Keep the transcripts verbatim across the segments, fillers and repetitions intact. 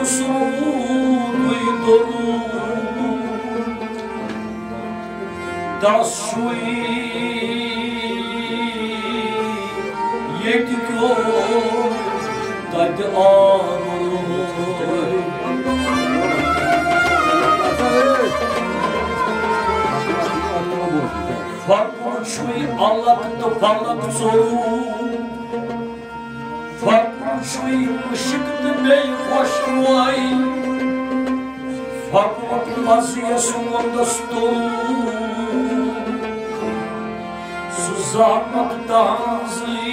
سرودٕے درود۔ دس چھُے ییٚتہِ کیو تتہِ آمُت۔ فرقُن چھُے الگ تہٕ فلک ژوٚرُے۔ فرقُن چھُے مُشک تہٕ بیٚیہِ خۄشروے۔ فرقُن مزٕ یَس ووٚنُس توٚرُے۔ سُہ زحمت تہنٛزٕے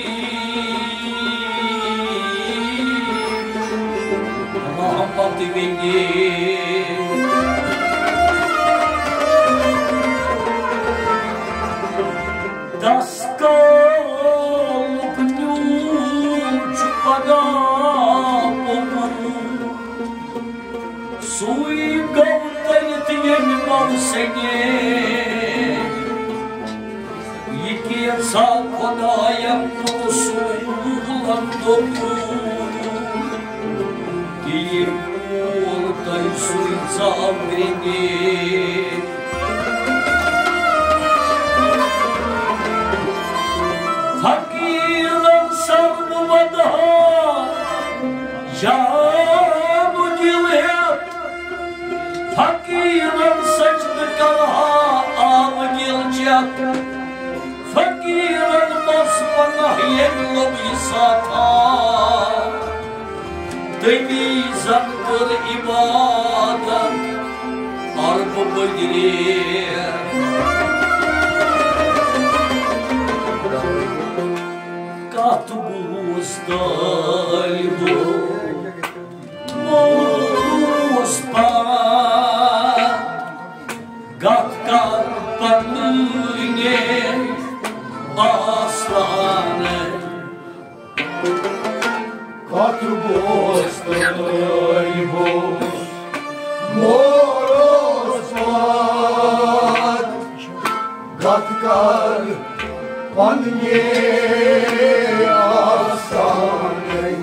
محبت وِنہِ۔ دس کالُک نیوٗل چھُ پگاہ پوٚمُت۔ سُے گوٚو تٔرِتھ ییٚمہِ موسمہِ۔ یہِ کینٛژھا خۄداین تہٕ رسوٗلن دوٚپُن، کہِ یہِ پھول تۄہہِ سُے ژاو گرٛنہِ۔ فقیٖرن سر بہٕ ودہا جانُک یِل ہٮ۪تھ، فقیٖرن سجدٕ کرہا آبہٕ گِل چٮ۪تھ۔ فقیٖرن مَس پناہ ییٚمہِ لوٚب یہِ ساتھا۔ تٔمی زن کٔر عبادت عرب بٔدرِ۔ کتھ بوز طٲلبو، موس پا، گتھ کر پنٕنۍ آستانہٕ۔ کتھ بوز طٲلبو، موس پا، گتھ کر پنٕنۍ آستانہٕ۔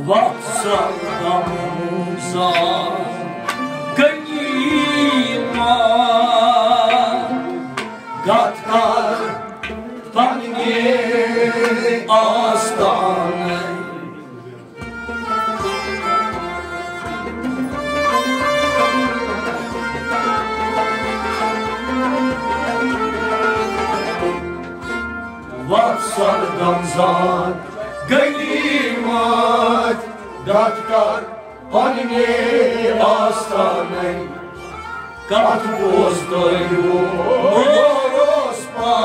وَتھ سا دموزا غنیٖمت، گتھ کر پنٕنۍ آستانہٕ۔ وَتھ سا دموزا غنیٖمت، گتھ کر پنٕنۍ آستانہٕ۔ کتھ بوز طٲلبو، موس پا۔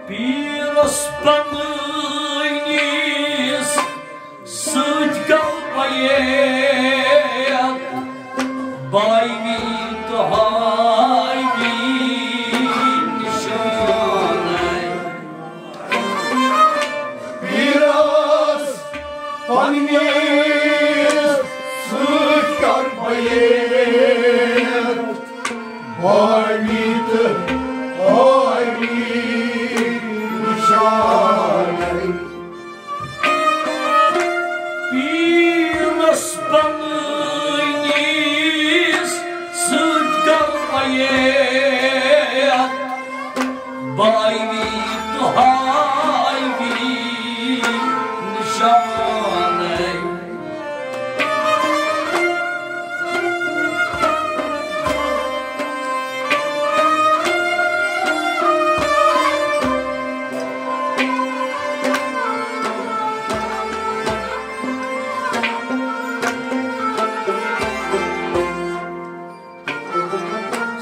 پیٖرس پنٕنِس سۭتۍ گوٚو بیعت، بایوی تہٕ ہایوی نشانَے۔ پیٖرس پنٕنِس سۭتۍ کر بیعت، بایوی تہٕ ہایوی نشانَے۔ پیٖرس پنٕنِس تہاوی نشانَے۔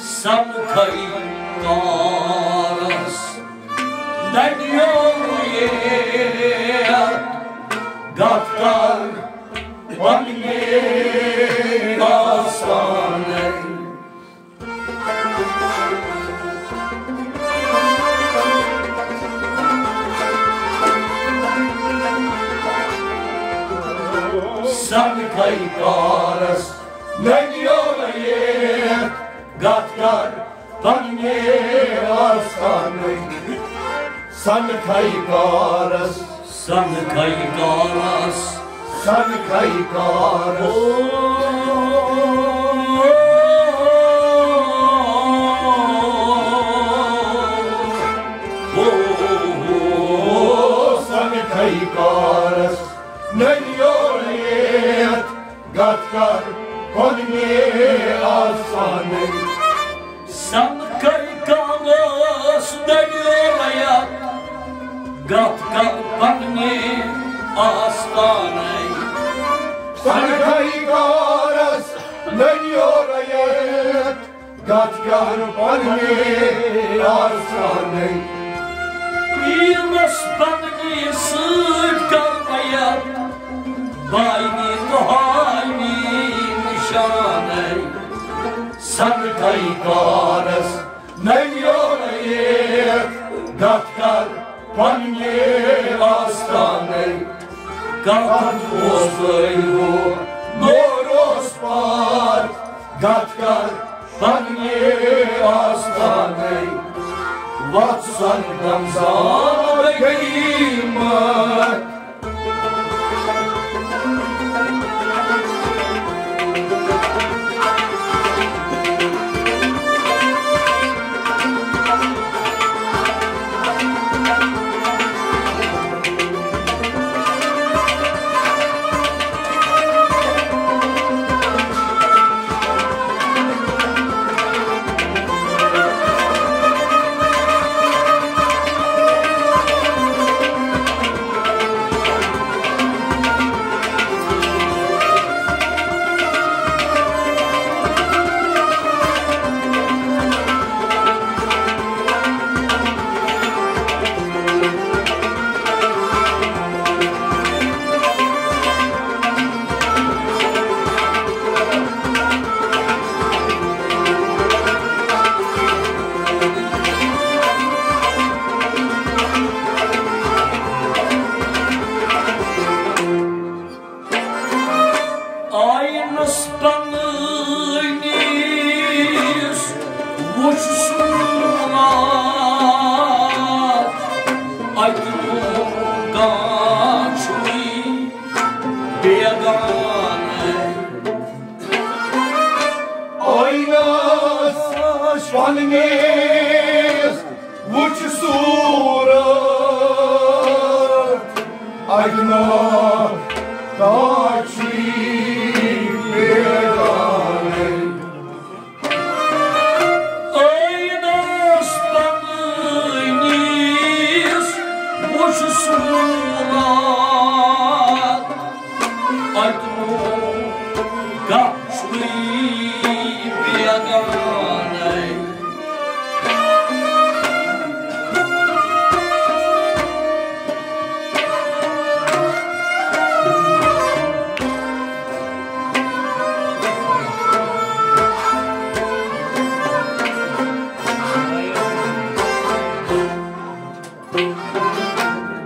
سمکھے کارس دنیو یے گتھ کر پننہِ آستانٕے۔ سمکھے کارس ننیو یے گتھ کر پننہِ آستانٕے۔ سمکھے کارس، سمکھے کارس، سمکھے کارس۔ او، او، او، سمکھے کارس ننیو یے گتھ کر پننہِ آستانٕے۔ سمکھے کارس ننیو یے گتھ کر پننہِ آستانٕے۔ سمکھے کارس ننیو یے گتھ کر پننہِ آستانٕے۔ پیٖرس پننہِ سۭتۍ کر مےٚ باینی تہاوی نشانَے۔ سمکھے کارس ننیو یے گتھ کر پننہِ آستانٕے۔ کتھ اوس ٲلوٕ، نور اوس پار، گتھ کر پننہِ آستانٕے۔ وتھ سنگم زال غنیمت۔ آینس پننِس وُچھ صورت، اتہِ نوٚو کانٛہہ چھُے بیگانہٕ۔ آینس پننِس وُچھ صورت، اتہِ نوٚو کانٛہہ چھُے بیگانہٕ۔ آینس پننِس وُچھ صورت، اتہِ نوٚو کانٛہہ چھُے بیگانَے۔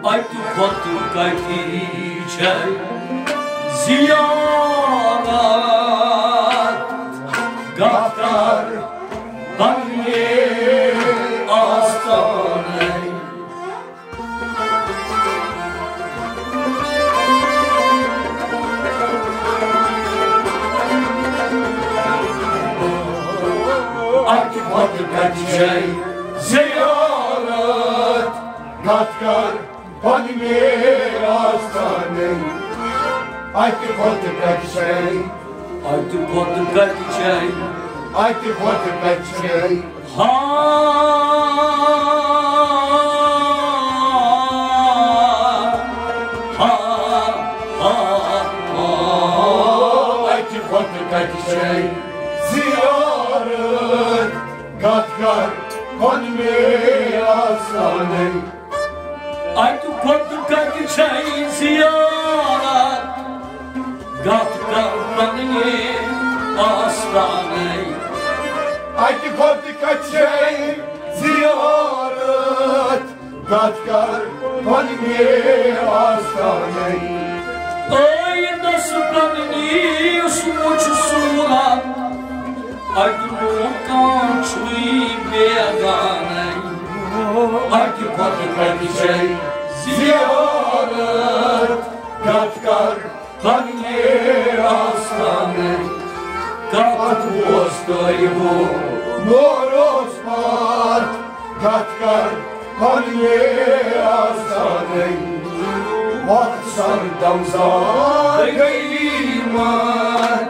اتہِ کھۄتہٕ کتہِ چھے زیارت، گتھ کر پننہِ آستانٕے۔ اتہِ کھۄتہٕ کتہِ چھے زیارت، کتھ کر پننہِ آستانٕے۔ اتہِ کھۄتہٕ کتہِ چھے؟ اتہِ کھۄتہٕ کتہِ چھے؟ اتہِ کھۄتہٕ کتہِ چھے؟ ہا، ہا، ہا، ہا۔ اتہِ کھۄتہٕ کتہِ چھے زیارت؟ کتھ کر پننہِ آستانٕے۔ اتہِ کھۄتہٕ کتہِ چھے زیارت؟ کتھ کر پننہِ آستانٕے۔ اتہِ کھۄتہٕ کتہِ چھے زیارت؟ کتھ کر پننہِ آستانٕے۔ ٲے دس پننہِ یُس وُچھ صورت، اتہِ نوکان چھُے بیگانٕے۔ اتہِ کھۄتہٕ کتہِ چھے زیارت؟ کتھ کر پننہِ آستانٕے۔ کتھ اوس تۄہہِ ہُہ مور اوس پاتھ؟ کتھ کر پننہِ آستانٕے۔ وقت سر دمزار گئی مات۔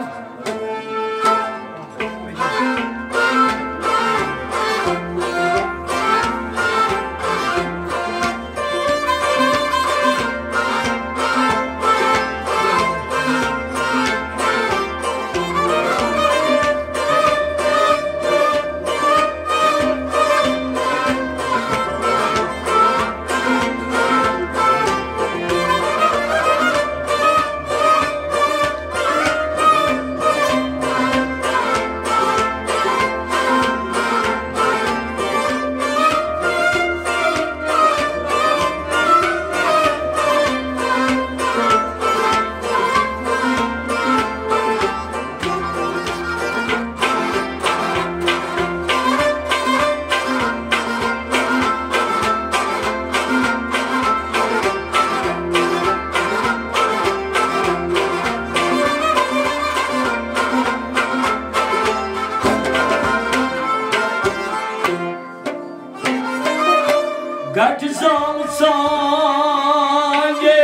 گٹہِ زال ژانگہِ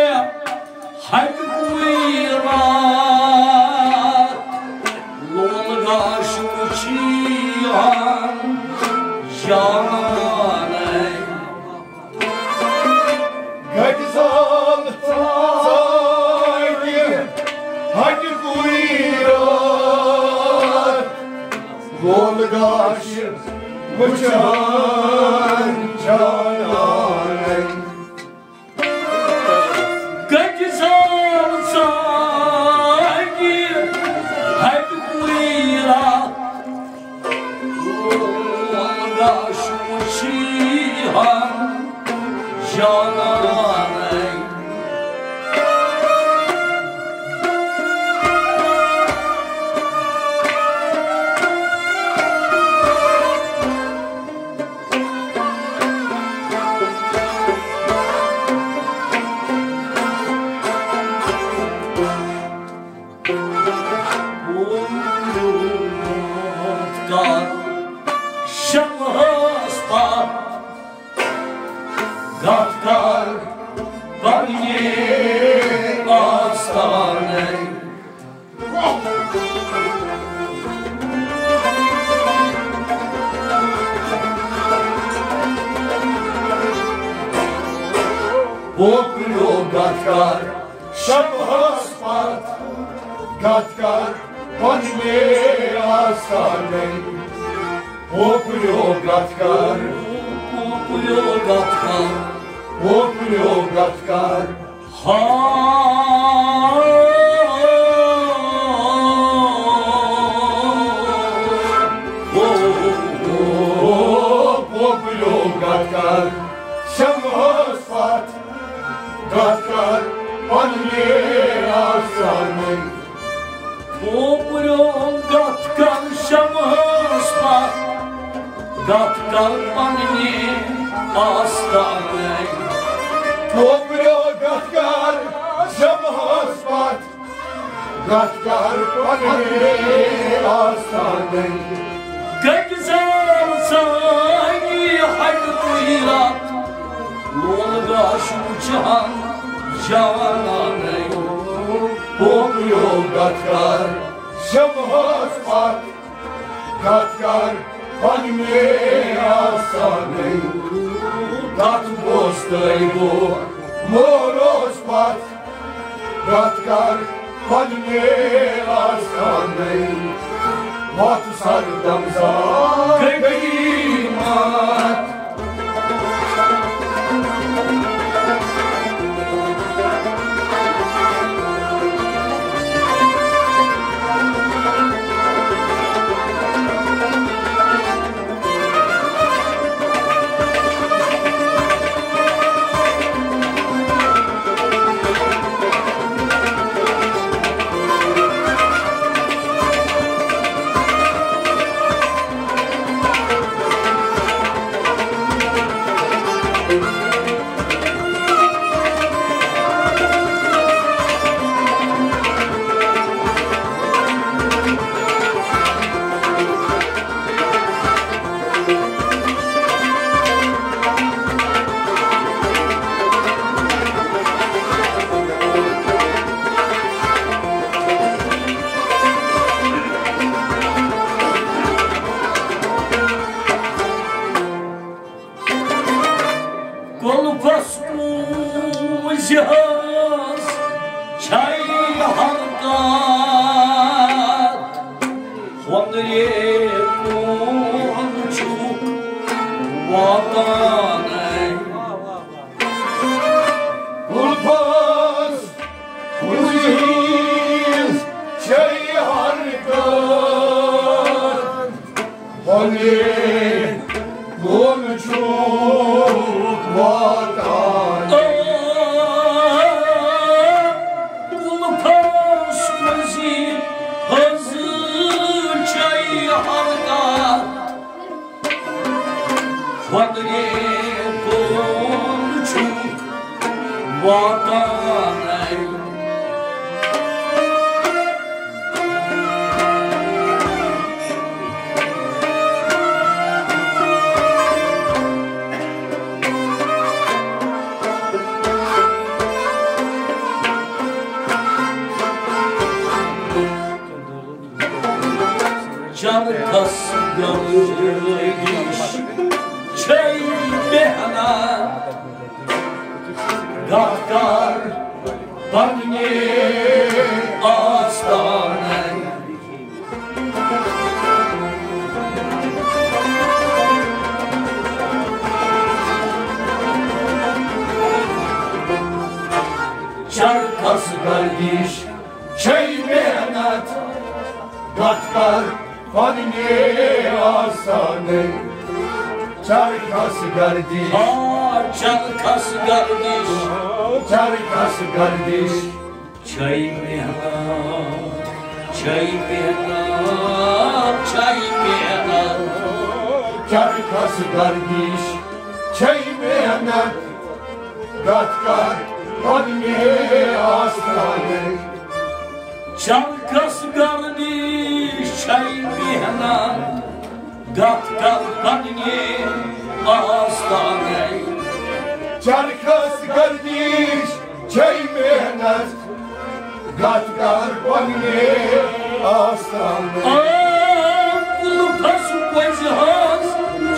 ہتہِ کُے راتھ، لول گاش وُچھی ہم جانَے۔ گٹہِ زال ژانگہِ ہتہِ کُے راتھ، لول گاش وُچھان جانانَے۔ گجہِ زال ژانگہِ ہتہِ کُے راتھ، لول گاش وُچھی ہم جانانَے۔ شمس پتھ گتھ کر پننہِ آستانٕے۔ پوپریو گتھ کر شمس پتھ گتھ کر پننہِ آستانٕے۔ پوپریو گتھ کر، پوپریو گتھ کر، پوپریو گتھ کر۔ ہا، او، او، او، پوپریو گتھ کر شمس پتھ گتھ کر پننہِ آستانٕے۔ پوپریو گتھ کر شمس پتھ گتھ کر پننہِ آستانٕے۔ پوپریو گتھ کر شمس پتھ گتھ کر پننہِ آستانٕے۔ گجہِ زال ژانگہِ ہتہِ کُے راتھ، لول آش وٕچھان جوانانَے، پوکیو گتھ کر شمہس پتھ، گتھ کر پننہِ آستانَے۔ تتھ بوزتھٕے گوٚو مورس پتھ، گتھ کر پننہِ آستانَے۔ وتھ سردم زان غنیمت۔ قلفس کُن زِ حظ چھے حرکت، وۄنرے کُن چھُکھ واتان۔ قلفس کُن زِ حظ چھے حرکت، وۄنرے کُن چھُکھ واتان۔ قلفس کُن زِ حظ چھے حرکت، وۄنرے کُن چھُکھ واتان۔ چرخس گردش چھے محنت، گتھ کر پننہِ آستانَے۔ چرخس گردش چھے محنت، گتھ کر پننہِ آستانَے۔ چرخس گردش، آ، چرخس گردش، چرخس گردش چھے محنت، چھے محنت، چھے محنت۔ چرخس گردش چھے محنت، گتھ کر پننہِ آستانَے۔ چرخس گردش چھے محنت، گتھ کر پننہِ آستانَے۔ چرخس گردش چھے محنت، گتھ کر پننہِ آستانَے۔ آ، قلفس کُن زِ حظ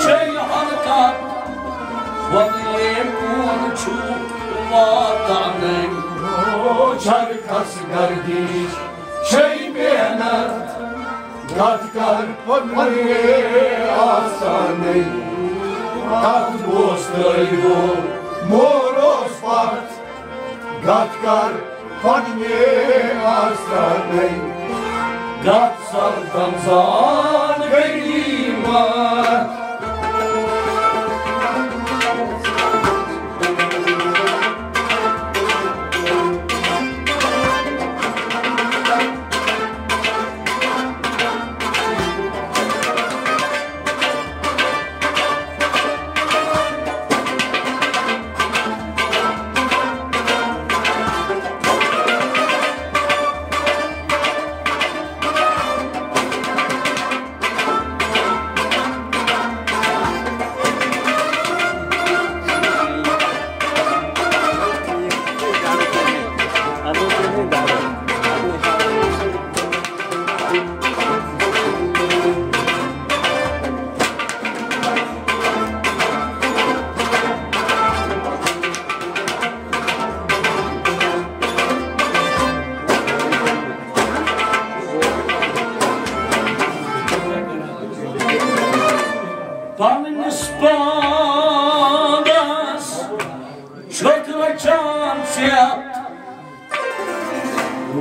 چھے حرکت، وۄنرے کُن چھُکھ واتانَے۔ او چرخس گردش چھے محنت، گتھ کر پننہِ آستانَے۔ تتھ بوزتھٕے گوٚو مورس پتھ، گتھ کر پننہِ آستانَے۔ گتھ سردم زان غنیمت۔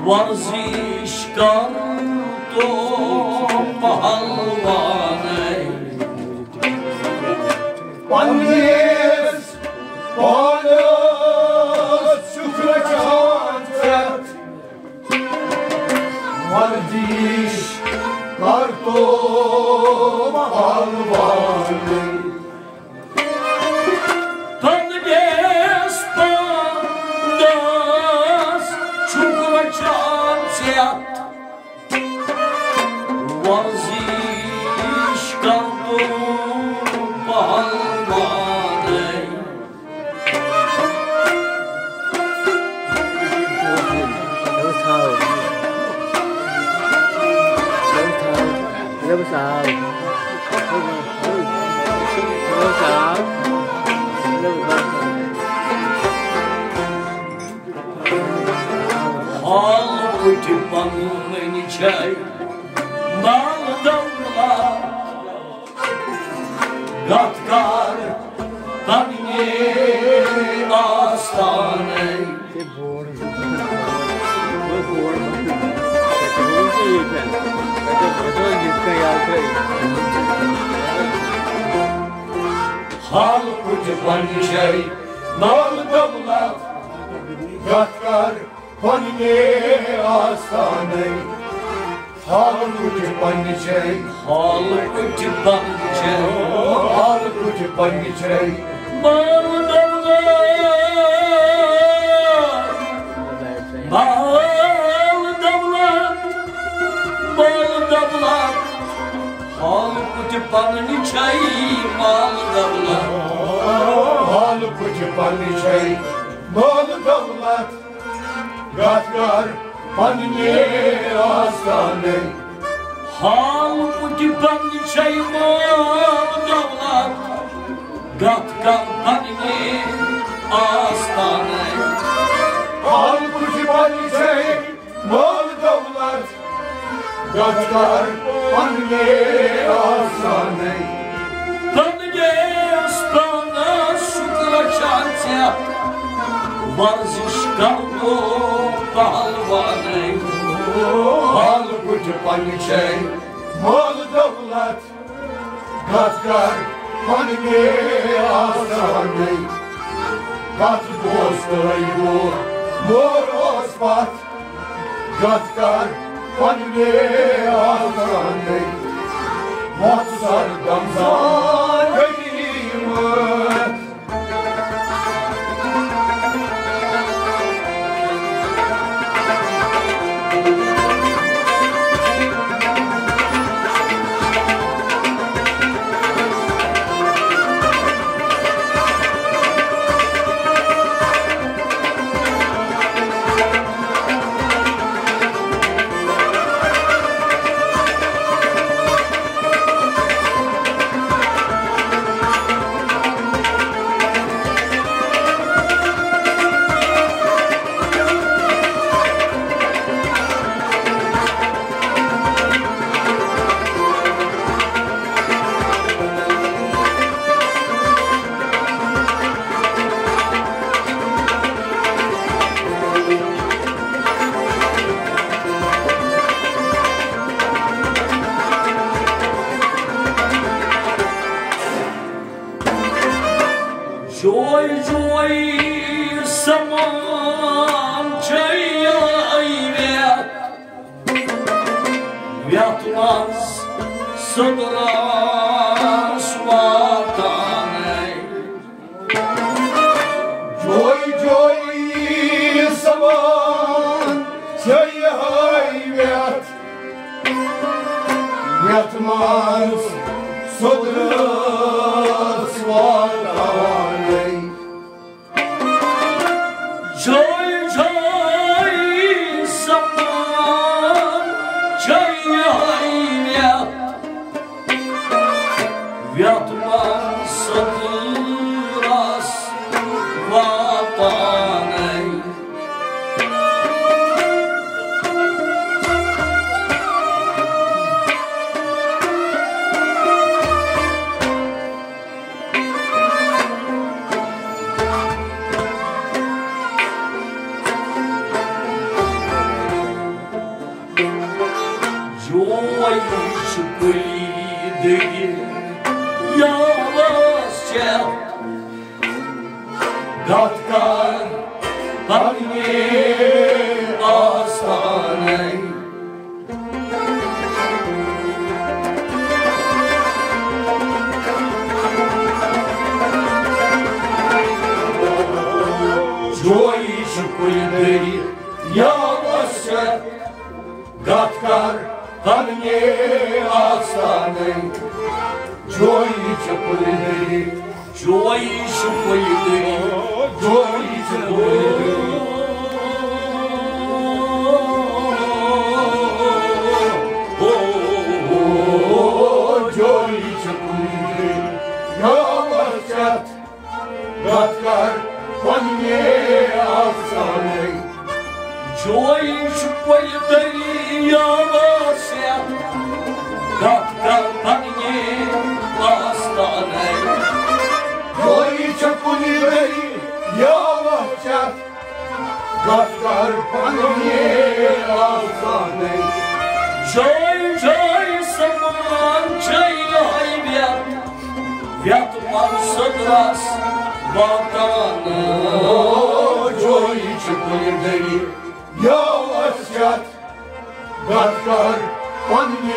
ورزش کر تو پہلوانے۔ پننِس پانس چھُکھ رچھان ژےٚ۔ ورزش کر تو پہلوانے۔ پننِس پانس چھُکھ رچھان ژےٚ۔ ورزش کر تو پہلوانے۔ حال پٲٹھۍ پنٕنۍ چھے مال دولت، گتھ کر پننہِ آستانٕے۔ حال پٲٹھۍ پنٕنۍ چھے مال دولت، گتھ کر پننہِ آستانٕے۔ حال پٲٹھۍ پننہِ چھے، حال پٲٹھۍ پننہِ چھے، حال پٲٹھۍ پننہِ چھے۔ مال دولت، مال دولت، مال دولت، حال پٲٹھۍ پننہِ چھے مال دولت۔ حال پٲٹھۍ پننہِ چھے مال دولت، گتھ کر پننہِ آستانٕے۔ حال پٲٹھۍ پننہِ چھے مال دولت، گتھ کر پننہِ آستانٕے۔ حال پٲٹھۍ پننہِ چھے مال دولت، گتھ کر پننہِ آستانٕے۔ پننِس پانس چھُکھ رچھان ژےٚ، ورزش کر تو پہلوانے۔ حال پٲٹھۍ پننہِ چھے مال دولت، گتھ کر پننہِ آستانٕے۔ کتھ بوز تہٕ گوٚو مور اوس پتھ، گتھ کر پننہِ آستانٕے۔ وۄتھ سر دمزان غنیمت۔ جوے جوے سمان چھے ویتھ، ویتھ منٛز سدرس واتانے۔ جوے جوے سمان چھے ویتھ، یتھ منٛز سدرس واتانے۔ جوے جوے سمان چھے یتھ، دٔری یاوس چھےٚ، گتھ کر پننہِ آستانَے۔ جویی چھِ کُلۍ دٔری یاوس چھےٚ، گتھ کر پننہِ آستانَے۔ جویی چھِ کُلۍ دٔری، جویی چھِ کُلۍ دٔری، جویی چھِ کُلۍ دٔری۔ جویی چھِ کُلۍ دٔری، یاوس چھےٚ، گتھ کر پننہِ آستانَے۔ جویی چھِ کُلۍ دٔری یاوس چھےٚ، گتھ کر پننہِ آستانَے۔ جویی چھِ کُلۍ دٔری یاوس چھےٚ، گتھ کر پننہِ آستانَے۔ جویی جویی سمان چھے لایویت، یتھ منٛز صدرس واتان۔ جویی چھِ کُلۍ دٔری یاوس چھےٚ، گتھ کر پننہِ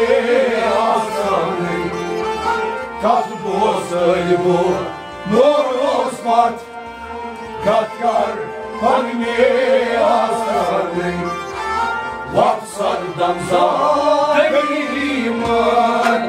آستانَے۔ کس بوس ٲلۍ بو نوروز پتھ، گتھ کر پننہِ آستانَے۔ وقت سردم زاگری مان۔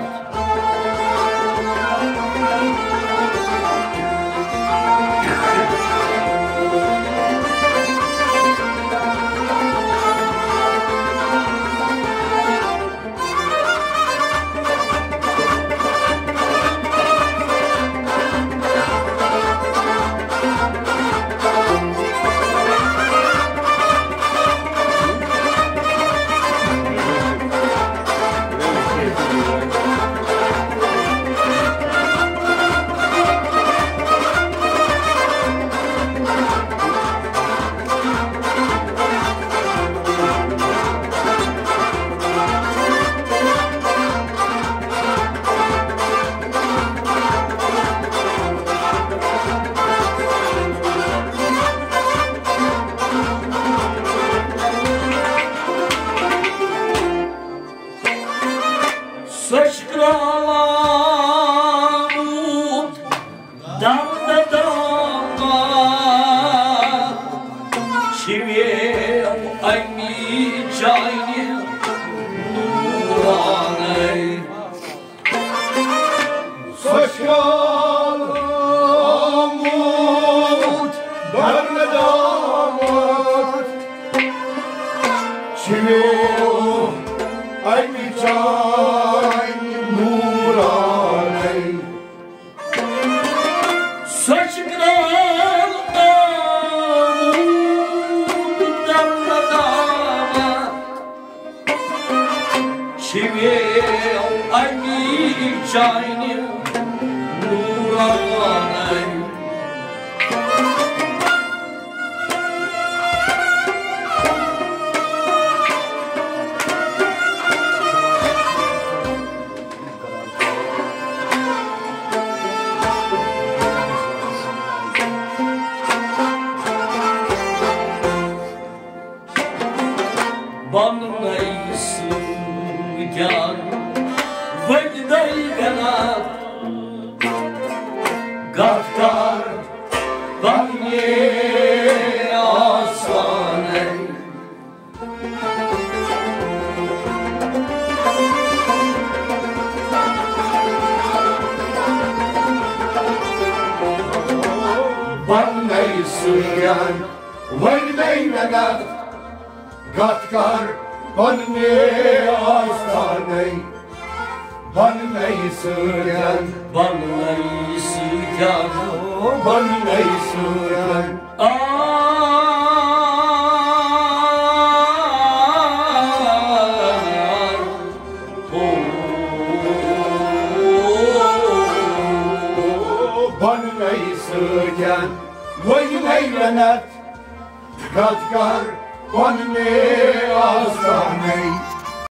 سۄ چھِ کرٛالان درد دامہ، چھِ ویو اَمی چانہِ نوٗرانَے۔ سۄ چھِ کرٛالان درد دامہ، چھِ ویو اَمی چانہِ نوٗرانَے۔ سۄ چھِ کرٛالان آمُت درد دامہ، چھِ ویو اَمی چانہِ نوٗرانَے۔ بننے سۭتۍ ؤتھۍ دٔے گنات، گتھ کر پننہِ آستانَے۔ بننے سۭتۍ ؤتھۍ دٔے گنات، گتھ کر پننہِ آستانَے۔ بننے سۭتۍ، بننے سۭتۍ، بننے سۭتۍ۔ آ، او، بننے سۭتۍ ؤتھۍ دٔے گنات، گتھ کر پننہِ آستانَے۔